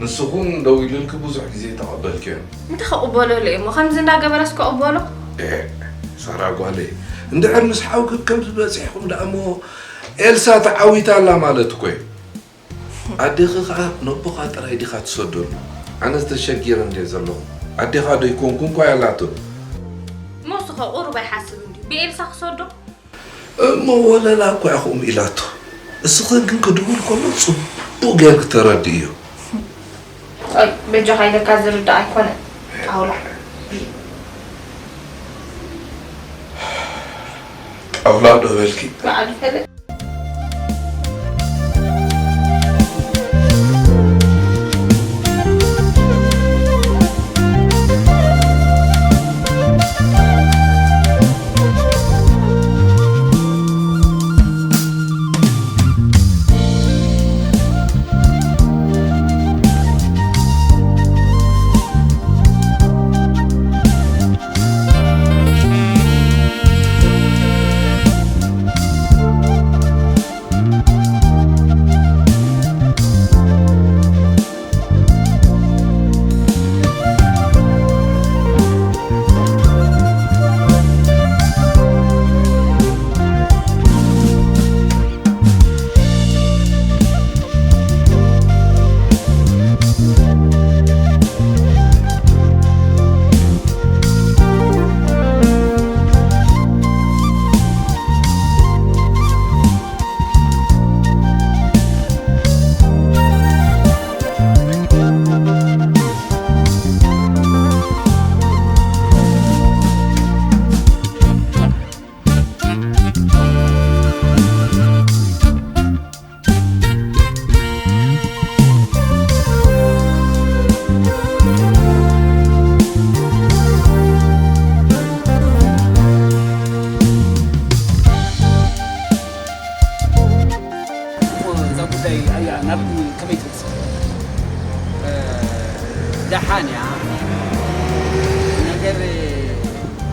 ንስኹን ደዊሉልኪ ብዙሕ ግዜ ተቐበልክዮ። እንታይ ክቕበሎ ኢለ እሞ ከምዚ እንዳገበረስ ክቕበሎ? ኤእ ሳራ ጓለይ እንድሕር ምስ ሓውኪ ከምዚ በጺሕኩም ደኣ እሞ ኤልሳ ተዓዊታ ኣላ ማለት እኮ እዩ። ኣዴኺ ኸኣ ነቦኻ ጥራይ ዲኻ ትሰደሉ? ኣነስ ተሸጊረ እንድየ ዘለኹ። ኣዴኻ ዶ ኣይኮንኩን ኳ ያላቶ? ሞስኸ ቁሩብ ኣይሓስብን ድዩ ብኤልሳ ክሰዶ? እሞ ወለላ እኳ ኢኹም ኢላቶ። እስኸ ግን ክድውል ከሎ ጽቡቕ ጌርኪ ተረድእዮ። ኦይ በጃኻ ኢለካ ዝርዳእ ኣይኮነን ጣውላ። ኣውላ ዶ በልኪ? በዓል ፈለጥ። እዛ ጉዳይ ኣያ ናብ ከመይ ትመጽእ? እ፣ ደሓን እያ። ነገር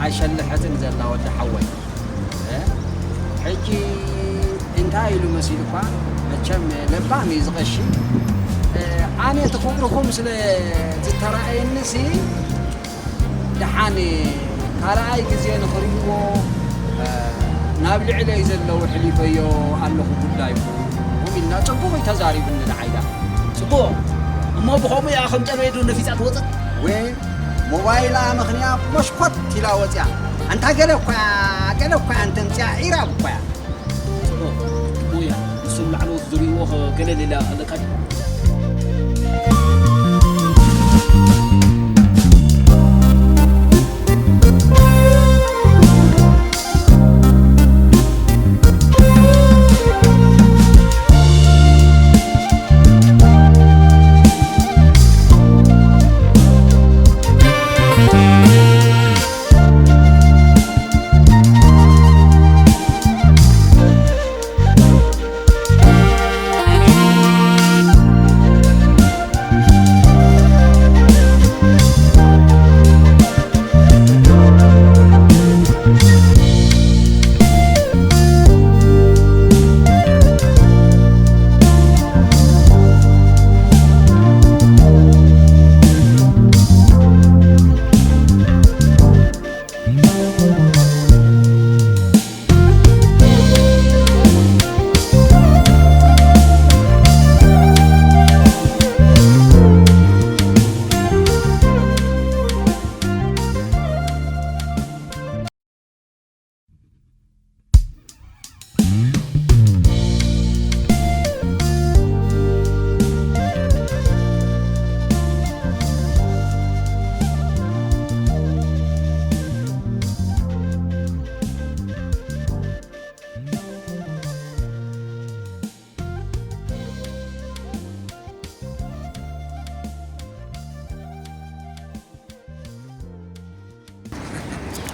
ኣይሸልሐትን ዘላ ወዲ ሓወይ። እ፣ ሕጂ እንታይ ኢሉ መሲሉ እኳ መቸም ለባም እዩ ዝቐሺ። እ፣ ኣነ እቲ ፍቕርኹም ስለ ዝተረኣየኒሲ ደሓን ካልኣይ ግዜ ንኽርእይዎ፣ እ፣ ናብ ልዕለይ ዘለዉ ሕሊፈዮ ኣለኹ ጉዳይኩም ኢልና ጽቡቕ እዩ ተዛሪቡኒ ንዓይ ደኣ። ጽቡቕ። እሞ ብኸምኡ እያ ከም ጨበ ኢዱ ነፊጻ ትወጽእ? ወ ሞባይላ መኽንያ መሽኮት ኢላ ወጽያ። ኣንታ ገለ እኳ፣ ገለ እኳ ኣንተምጽያ ኢራብ እኳ እያ። ጽቡቕ። ጽቡቕ እያ። ንሶም ላዕለዎት ዝርእይዎ ኸ ገለ ሌላ ኣለካ ድዩ?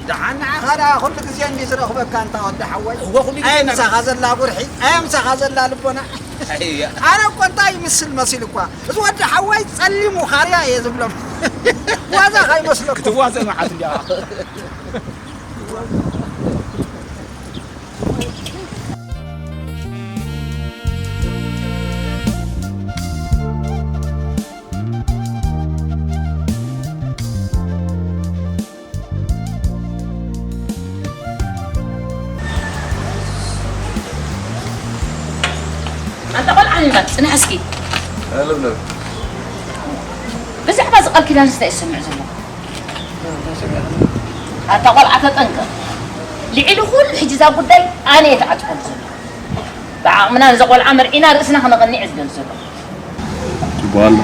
ደሓን ንዓኻ ደኣ ኩሉ ግዜ እንዲ ዝረኽበካ እንታ ወዲ ሓወይ። እወ፣ ኩሉ ግዜ ኣየ ምሳኻ ዘላ ጉርሒ፣ ኣየ ምሳኻ ዘላ ልቦና። ኣየ። ኣነ እኮ እንታይ ይምስል መሲሉ እኳ። እዚ ወዲ ሓወይ ጸሊሙ ካርያ እየ ዝብሎም። ዋዛ ካይመስለኩም። ክትዋዘ መዓት እንዲያ። ኣንታ ቆልዓ ንባል፣ ጽናሕ እስኪ። ኣለብለብ። ብዛዕባ እዚ ቃል ኪዳንስ እንታይ እዩ ዝሰምዕ ዘሎ? ኣታ ቆልዓ ተጠንቀቕ። ልዒሉ ኩሉ ሕጂ እዛ ጉዳይ ኣነ እየ ተዓጽፈሉ ዘለኹ። ብዓቕምና ነዛ ቆልዓ መርዒና ርእስና ክነቐንዕ እዩ ዝደሊ ዘሎ። ጽቡቕ ኣሎ።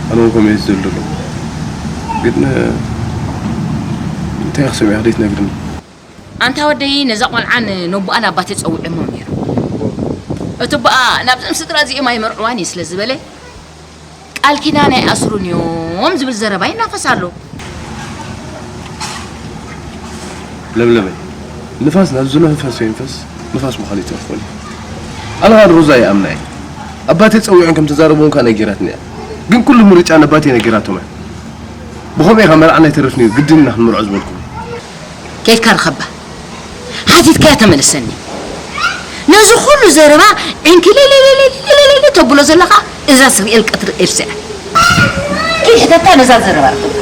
ኣነ እውን ከምኡ እየ ዝደሊ ዘለኹ። ግን እንታይ ክሰምዕ ከይትነግርኒ? ኣንታ ወደይ፣ ነዛ ቆልዓ ንነቦኣ ናብ ኣባቴ ጸውዕሞ ነይሩ። እቲ ኣቦኣ ናብዞም ስድራ እዚኦም ኣይመርዕዋን እየ ስለ ዝበለ፣ ቃል ኪዳን ኣይኣስሩን እዮም ዝብል ዘረባ ይናፈስ ኣሎ። ለምለመይ፣ ንፋስ ናብ ዝንፈሶ ይንፈስ፣ ንፋስ ምዃኑ ይተርፎ እዩ። ኣነ ኸኣ ንሮዛ ይኣምና እየ። ኣባቴ ጸዊዖም ከም ተዛረቡ እውን ከኣ ነጊራትኒ እያ። ግን ኩሉ ምርጫ ነባቴ ነጊራቶም እያ። ብኸምኡ ኢኻ መርዓና ይተርፍ ነይሩ፣ ግድን ኢና ክንምርዖ ዝበልኩ። ከይድካ ርኸባ። ሓቲትካያ ተመልሰኒ። ነዚ ኩሉ ዘረባ ዕንኪልልልልልልልል ተብሎ ዘለኻ እዛ ስርኤል ቀትሪ ኤልሳ እያ። ኪድ ሕተታ ነዛ ዘረባ ርኸባ።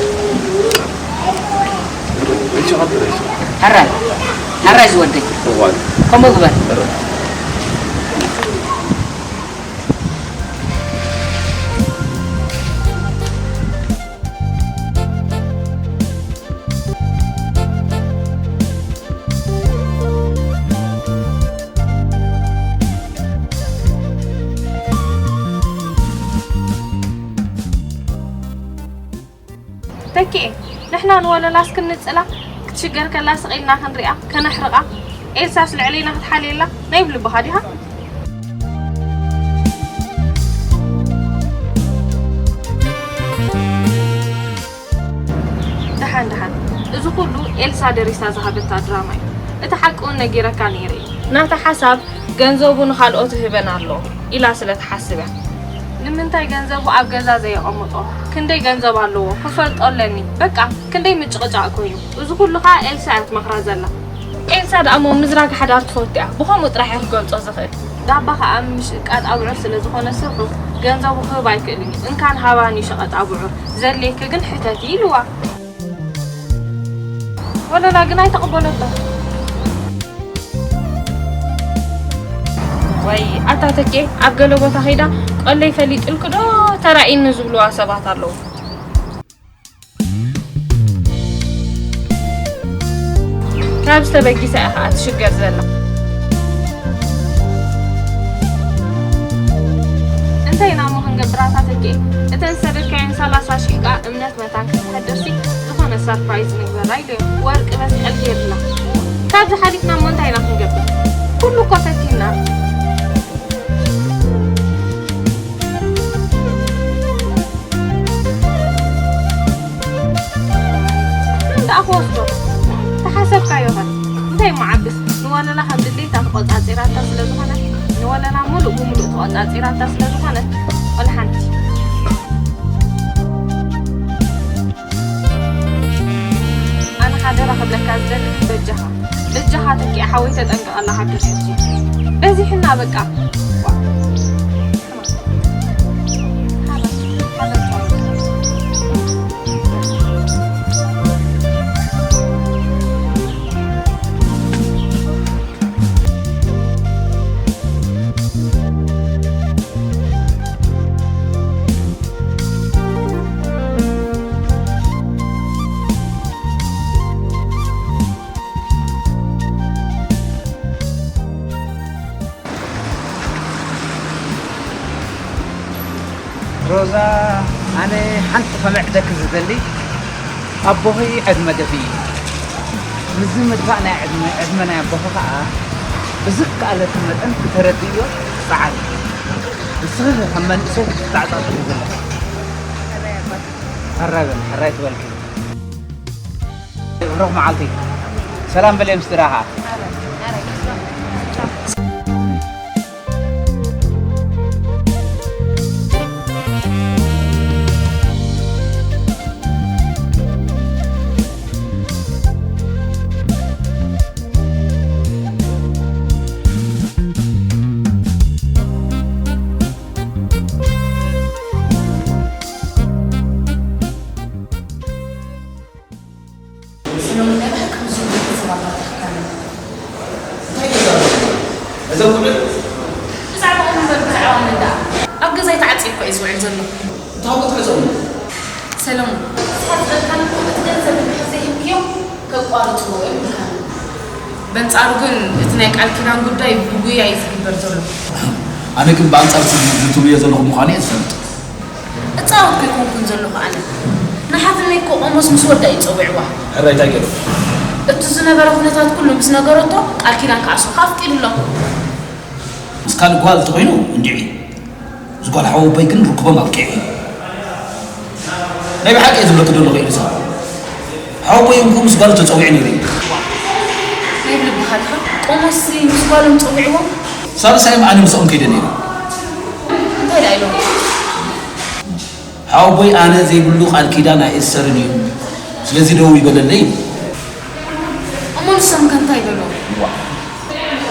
ሕራይ ሕራይ ዝወደይ ከምኡ ግበር። ተኪኤ ንሕና ንወለላስ ክንጽላ ክትሽገር ከላ ስቕ ኢልና ክንሪኣ ከነሕርቓ ኤልሳስ ልዕሌና ክትሓልየላ ናይ ብልብኻ ዲኻ? ደሓን ደሓን፣ እዚ ኩሉ ኤልሳ ደሪሳ ዝሃበታ ድራማ እዩ። እቲ ሓቂ እውን ነጊረካ ነይረ እዩ። ናታ ሓሳብ ገንዘቡ ንኻልኦት ይህበን ኣሎ ኢላ ስለ ትሓስብ እያ። ንምንታይ ገንዘቡ ኣብ ገዛ ዘየቐምጦ? ክንደይ ገንዘብ ኣለዎ? ክፈልጦ ኣለኒ። በቃ ክንደይ ምጭቕጫቕ ኮይኑ። እዚ ኩሉ ኸኣ ኤልሳ እያ ትመኽራ ዘላ። ኤልሳ ደኣ እሞ ምዝራግ ሓዳር ትፈቱ እያ። ብኸምኡ ጥራሕ እየ ክገልጾ ዝኽእል። ዳባ ኸኣ ምሽቃጥ ኣብዑር ስለ ዝኾነ ስርሑ፣ ገንዘቡ ክህብ ኣይክእልን እዩ። እንካን ሃባን እዩ ሸቐጥ ኣብዑር። ዘድልየኪ ግን ሕተቲ ኢልዋ። ወለላ ግን ኣይተቐበለቶ። ወይ ኣታ ተኬ ኣብ ገለ ቦታ ከይዳ ቆለይ ፈሊጥልኪ ዶ ተራኢኒ ዝብልዋ ሰባት ኣለዉ። ካብ ዝተበጊሳ እያ ከዓ ትሽገር ዘላ። እንታይ ኢና እሞ ክንገብር ኣታ ተኬ? እተን ዝሰደድካየን ሰላሳ ሺሕ ከዓ እምነት መታን ክትሕደሲ ዝኾነ ሰርፕራይዝ ንግበራ ኢለ ወርቂ መስቀል ገይርላ። ካብዚ ሓሊፍና እሞ እንታይ ኢና ክንገብር? ኩሉ እኮ ፈቲና። መን ደኣ ክወስዶ? ተሓሰብካዮ ኸ? እንታይ እሞ ዓብስ ንወለላ ከም ድሌታ ተቖጻጺራታ ስለ ዝኾነት ንወለላ ሙሉእ ብሙሉእ ተቖጻጺራታ ስለ ዝኾነት ወላ ሓንቲ። ኣነ ሓደራ ክብለካ ዝደሊ ግን በጃኻ በጃኻ ተኪኣ ሓወይ ተጠንቀቐላ ካብ ድርሽቲ በዚሕና በቃ። ሮዛ፣ ኣነ ሓንቲ ከመዕደኪ ዝደሊ፣ ኣቦኺ ዕድመ ገፊ እዩ። ምስዚ ምድፋእ ናይ ዕድመ፣ ዕድመ ናይ ኣቦኺ ኸኣ ብዝከኣለኪ መጠን ክተረድእዮ ጸዓሪ። ንስኺ ከም መንእሰይ ክትተዓጻጸፊ ዘለኺ። ሕራይ በል፣ ሕራይ ትበልኪ። ብሩኽ መዓልቲ። ሰላም በልዮም ስድራኻ። ሰሎሞን፣ ናይ ብሓቂ ብዙሕ ቤተሰብ ኣባትኻ ከመይ? እንታይ ገዛ ኣለዎ? እዞም ቁልዑ? ብዛዕባኦም እምበር ብዛዕባ መን ደኣ? ኣብ ገዛይ ተዓጽየ እኮ እየ ዝውዕል ዘለኹ። እንታይ ክትሕዞም? ሰሎሞን፣ ንስኻ ዝበልካኒ እኮ እቲ ገንዘብ እንድሕር ዘይሂብክዮም ከቋርጽዎ እዮም ኢልካኒ። በንጻሩ ግን እቲ ናይ ቃል ኪዳን ጉዳይ ብጉያ እዩ ዝግበር ዘሎ። ኣነ ግን ብኣንጻር እቲ ትብልዮ ዘለኹም ምዃኑ እየ ዝፈልጥ። እጻወት እኮ ኣይኮንኩን ዘለኹ ኣነ። ንሓትነይ እኮ ቆሞስ ምስ ወዳ እዩ ጸዊዕዋ። ሕራይ እንታይ ገይሩ? እቲ ዝነበረ ኩነታት ኩሉ ምስ ነገረቶ፣ ቃል ኪዳን ክዓስሩኻ ኣፍቂዱ ኣሎ። ምስ ካልእ ጓል እንተኾይኑ እንድዒ። ምስ ጓል ሓወቦይ ግን ርክቦም ኣብቂዑ እዩ። ናይ ብሓቂ እየ ዝብለኪ ዘለኹ ኤልሳ። ሓወቦይ እንኩ ምስ ጓሉ ተጸዊዑ ነይሩ እዩ። ናይ ብልብኻ ድኻ? ቆሞስሲ ምስ ጓሎም ጸዊዕዎም? ሳልሳዮም ኣነ ምስኦም ከይደ ነይሩ። እንታይ ደኣ ኢሎም? ሓወቦይ ኣነ ዘይብሉ ቃል ኪዳን ኣይእሰርን እዩ። ስለዚ ደው ይበለለይ። እሞ ንሶም ከ እንታይ በሉ? ዋ፣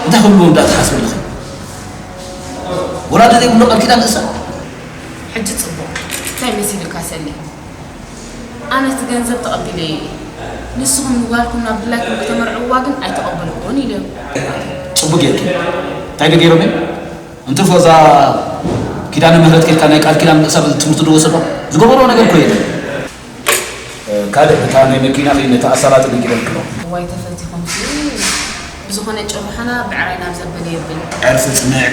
እንታይ ክብልዎም ደኣ ትሓስቢ ኣለኺ? ወላዲ ዘይብሉ ቃል ኪዳን እሰር? ሕጂ ጽቡቕ። እንታይ መሲሉካ ሰሌ? ኣነ እቲ ገንዘብ ተቐቢለዮ እየ። ንስኹም ንጓልኩም ናብ ድላይኩም ከተመርዕውዋ ግን ኣይተቐበልኩዎን ኢሎም። ጽቡቕ ጌርኪ። እንታይ ዶ ገይሮም እዮም? እንትርፎ እዛ ኪዳነ ምህረት ኬድካ ናይ ቃል ኪዳን ምእሳር ትምህርቲ ዶ ወሰዶ? ዝገበሮ ነገር እኮ የለን። ካልእ እታ ናይ መኪና ነቲ ኣሳላጢ ነጊረልኪ ዶ? እዋይ ተፈቲኹምሲ። ብዝኾነ ጭርሖና ብዕራይ ናብ ዘበለ የብል። ዕርፊ ጽንዕ።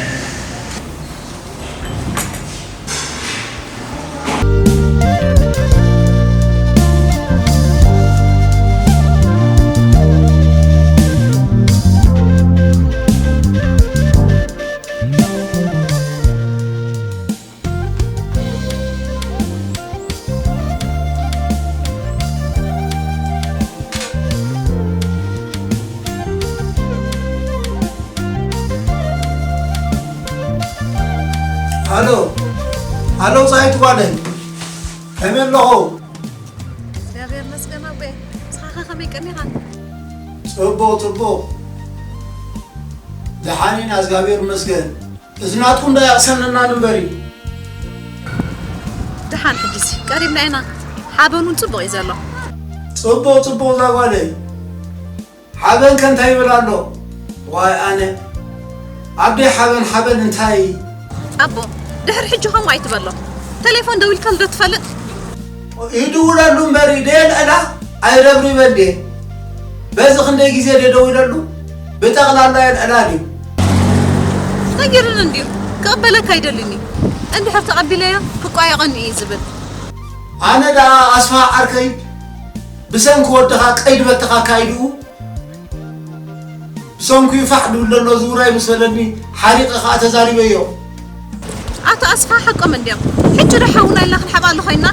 ሃሎ፣ ሃሎ፣ ጻይቱ ጓለይ፣ ከመይ ኣለኹ? እግዚኣብሔር ይመስገን ኣቦየ፣ ንስኻ ኸ ከመይ ቀኒኻ? ጽቡቕ፣ ጽቡቕ፣ ደሓን ኢና፣ እግዚኣብሔር ይመስገን። እዚ ናትኩም ዶ ኣይቕሰነናን እምበሪ። ደሓን ሕጂሲ ቀሪብና ኢና። ሓበን እውን ጽቡቕ እዩ ዘሎ። ጽቡቕ፣ ጽቡቕ እዛ ጓለይ። ሓበን ከ እንታይ ይብል ኣሎ? ዋይ ኣነ። ኣደይ ሓበን፣ ሓበን እንታይ? ኣቦ፣ ድሕሪ ሕጂ ከምኡ ኣይትበሎ። ቴሌፎን ደዊልካሉ ዶ ትፈልጥ? ይድውለሉ እምበሪ፣ ደየልዕላ ኣይረብሪበን ድየ? በዚ ክንደይ ግዜ ደደዊለሉ? ብጠቕላላ የልዕላ ድዩ? ነጊሩኒ እንድዩ፣ ክቕበለካ ኣይደልን እዩ። እንድሕር ተቐቢለዮ፣ ክቋየቐኒ እዩ ዝብል። ኣነ ደኣ ኣስፋ ዓርከይ፣ ብሰንኪ ወድኻ ቀይዲ በተኻ ኣካይድኡ፣ ብሰንኩ ፋሕ ድብል ዘሎ ዝውራይ ምስ በለኒ፣ ሓሪቐ ኸኣ ተዛሪበዮ። ኣቶ ኣስፋ ሓቆም እንድዮም። ሕጂ ዶ ሓውና ኢልና ክንሕብኣሉ ኮይንና፣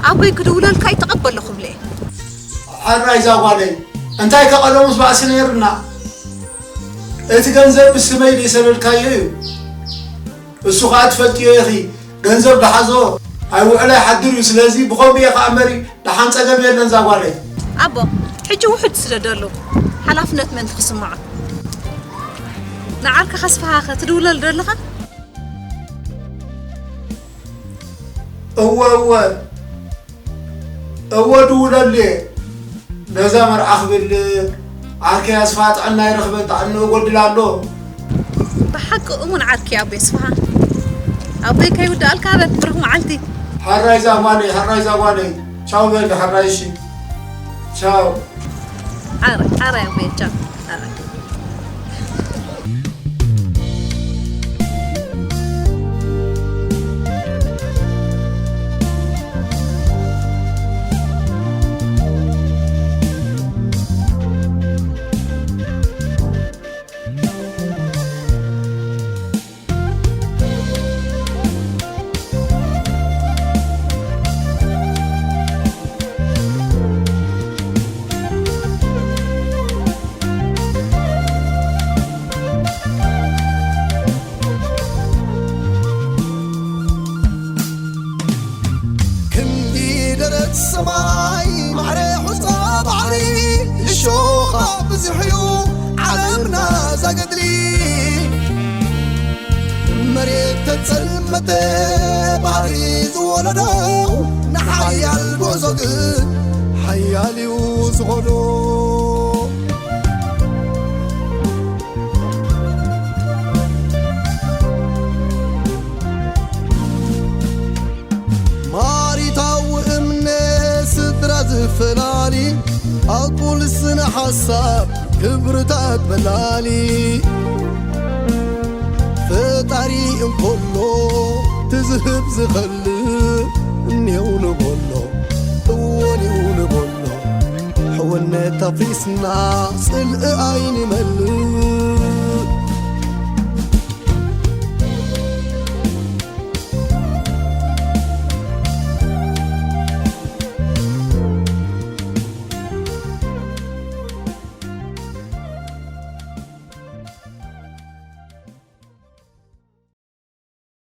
ኣቦይ ክድውለልካ እዩ ተቐበሎ ክብሎ እየ። ሕራይ እዛ ጓለይ፣ እንታይ ከቐደሙስ ባእሲ ነይሩና። እቲ ገንዘብ ብስመይ ደይሰለልካዮ እዩ። እሱ ኸኣ ትፈልጥዮ ኢኺ፣ ገንዘብ ደሓዞ ኣይውዕል ኣይሓድር እዩ። ስለዚ ብኸምኡ እየ ኸኣ እምበሪ፣ ደሓን ጸገም የለን እዛ ጓለይ። ኣቦ፣ ሕጂ ውሑድ ስደደሉ፣ ሓላፍነት ምእንቲ ክስምዖ። ንዓርክኻ ኣስፍሃኸ ትድውለሉ ዶ ኣለኻ? እወ፣ እወ። እወ ድውለሉ እየ። ነዛ መርዓ ክብል ዓርከይ ኣስፍሃ ጥዕና ኣይረኽበን፣ ጥዕንኡ ይጎድል ኣሎ። ብሓቂ እሙን ዓርኪ ኣቦይ ኣስፍሃ። ኣቦይ ከይውድኣልካ በል፣ ብሩኽ መዓልቲ። ሕራይ እዛ ጓለይ፣ ሕራይ እዛ ጓለይ። ቻው በል፣ ሕራይ እሺ። ቻው። ሕራይ፣ ሕራይ ኣቦይ፣ ቻው። ሕራይ። ክንዲ ደረት ሰማይ ማዕረ ሑጻ ባሕሪ እሾኻ ብዙሕ እዩ ዓለምና ዛገድሊ። መሬት ተጸልመተ ባሕሪ ዝወለዶ ንሓያል ጉዕዞ ግን ሓያል እዩ ዝኾዶ። ማሪታዊ እምነት ስድራ ዝፈላሊ ኣቁል ስነ ሓሳብ ክብርታት በላሊ ፈጣሪ እንኮሎ ትዝህብ ዝኸልእ እኔው ንበሎ እወኔው ንበሎ ሕውነታ ኣፍሪስና ጽልኢ ኣይንመልስ።